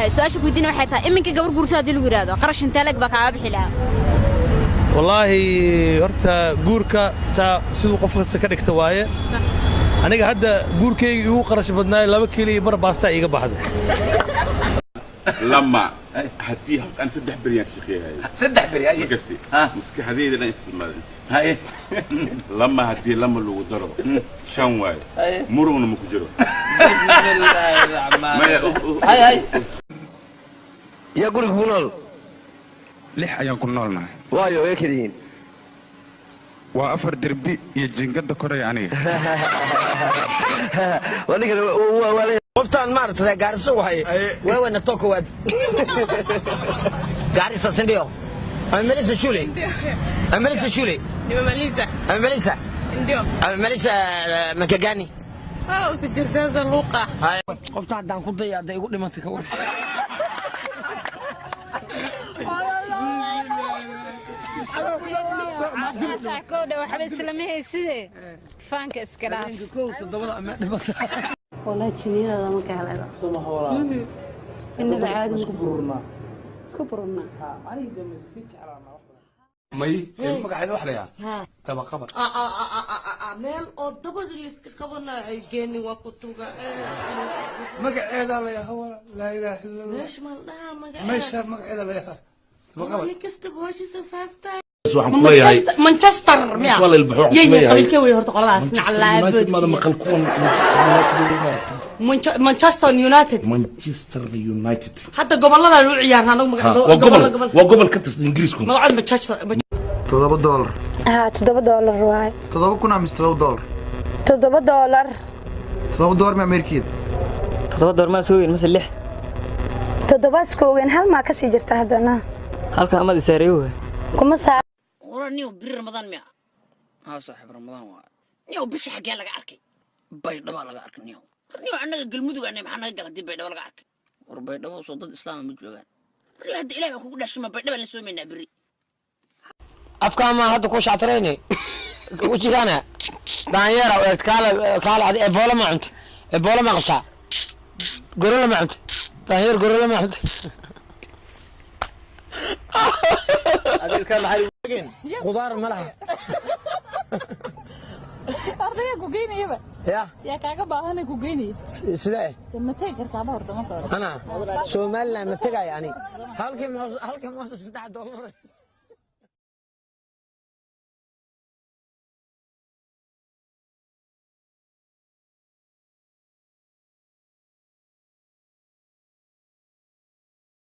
Su-aasha ku weydiina waxay tahay, iminka gabar guurso haddii lagu yidhaahdo, qarash intee le'eg baa kaaga bixi lahaa? Wallaahi horta guurka saa siduu qof kasta ka dhigta waaye. Aniga hadda guurkayga igu qarash badnaayo 2 kiilo iyo bar baastaa iiga baxday. Lama haddii horta aan 3 beriyaan ka shaqeeyay. 3 beri, haye. Markasti maskaxdayda dhan inta haye. Lama haddii lama lagu daro 5 waaye. Murugna ma ku jiro. Bismillaahi raxmaan. Maya. Hay hay, yaa guriga ku nool? Lix ayaan ku noolnahay. Waayo, way kala yihiin. Waa afar derbi iyo jiingada koraya aniga. Waa ninkan waa. Qoftaan maaragtay Gaarisa wahay, wewe natoka wapi? Garissa, si ndio? Amemaliza shule? Amemaliza shule? Nimemaliza. Amemaliza? Ndio. Amemaliza maka gani? Ah, usijazaza luqa. Qoftaan haddaan ku daya hadday igu dhimatay, ka war? Kowdha waxba islama hayside, faanka iska dhaaf. Kow toddobada ama dhimata. Wallahi jinniyadaada ma ka helay inaba caadi, isku bururnaa. May, magaceeda wax la yaa dabaqabad. Meel oo dabada layska qabanayo ay geenin, waa ku tuga. Magaceeda la yaha wala laa ilaaha illa Allah. Meesha ma la dhahaa magaceeda? Meesha magaceeda la yaha dabaqabad. Nin kastaba hoshiisa saastaa. Waxaan ku leeyahay Manchester miya? Waa la ilbaxo, waxaan ku Yay leeyahay. Qabiilkee wey horta qoladaas? Manchester United maada maqal? Kuwan Manchester United. Manchester United. Manchester United. Hadda goboladan u ciyaarnaa anagu. Ha, waa gobol, waa gobol ka tirsan Ingiriisku. Magacooda Manchester. $7. Haa, $7 waaye. 7,000 amise $7? $7. $7 ma Ameerikeeda? $7 maa soo weyn mase lix? Toddoba isku ogeyn, hal maa kasii jirta haddana. Halka amad isaareeyo. Kuma saa. Wara niyow, biri Ramadaan miya? Haa saaxiib, Ramadaan waa. Niyow, bisha xaggee laga arkay? Baydhaba laga arkay niyow. Niyow, annaga Galmudug anay, maxaa naga gala haddii Baydhaba laga arkay? War Baydhabo soo dad Islaama ma joogaan? Beri hadda Ilaah baan kugu dhashima, Baydhaba la soomaynaa beri. Afkaa maa hadda ku shactarayne wejigaana daanyeera u eegta. Kaala kaala, adi ebola ma cunta? Ebola ma qabtaa? Gorole ma cunta? Daanyeer gorole ma cunta? Qudaar ma laha. Ardaya ku geynayaba. Ya. Yaa kaaga baahanay ku geynaya? Sidee? Dee ma tegi kartaaba horta marka hore? Ana Somaliland ma tegaayo ani. Halkii moos, halkii moos $3.